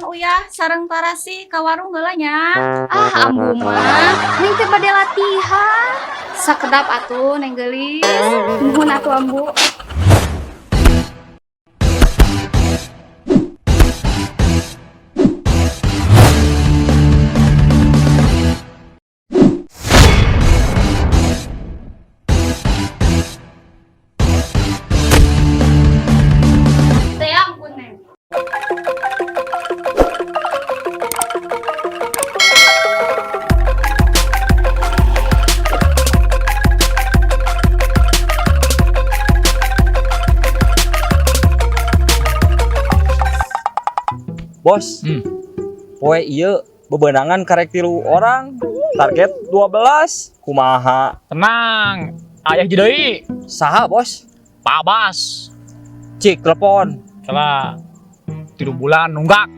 Uyah sareng tarasi ka warung heula nya. Ah, Ambu mah. Neng teh bade latihan. Sakedap atuh, Neng Geulis. Nuhun atuh, Ambu. Teh ampun, Neng. Bos, poe ieu bebenangan karek tilu orang, target 12. Kumaha? Tenang, ayah deui. Saha, Bos? Pak Bas. Cik telepon. Salah 3 bulan nunggak.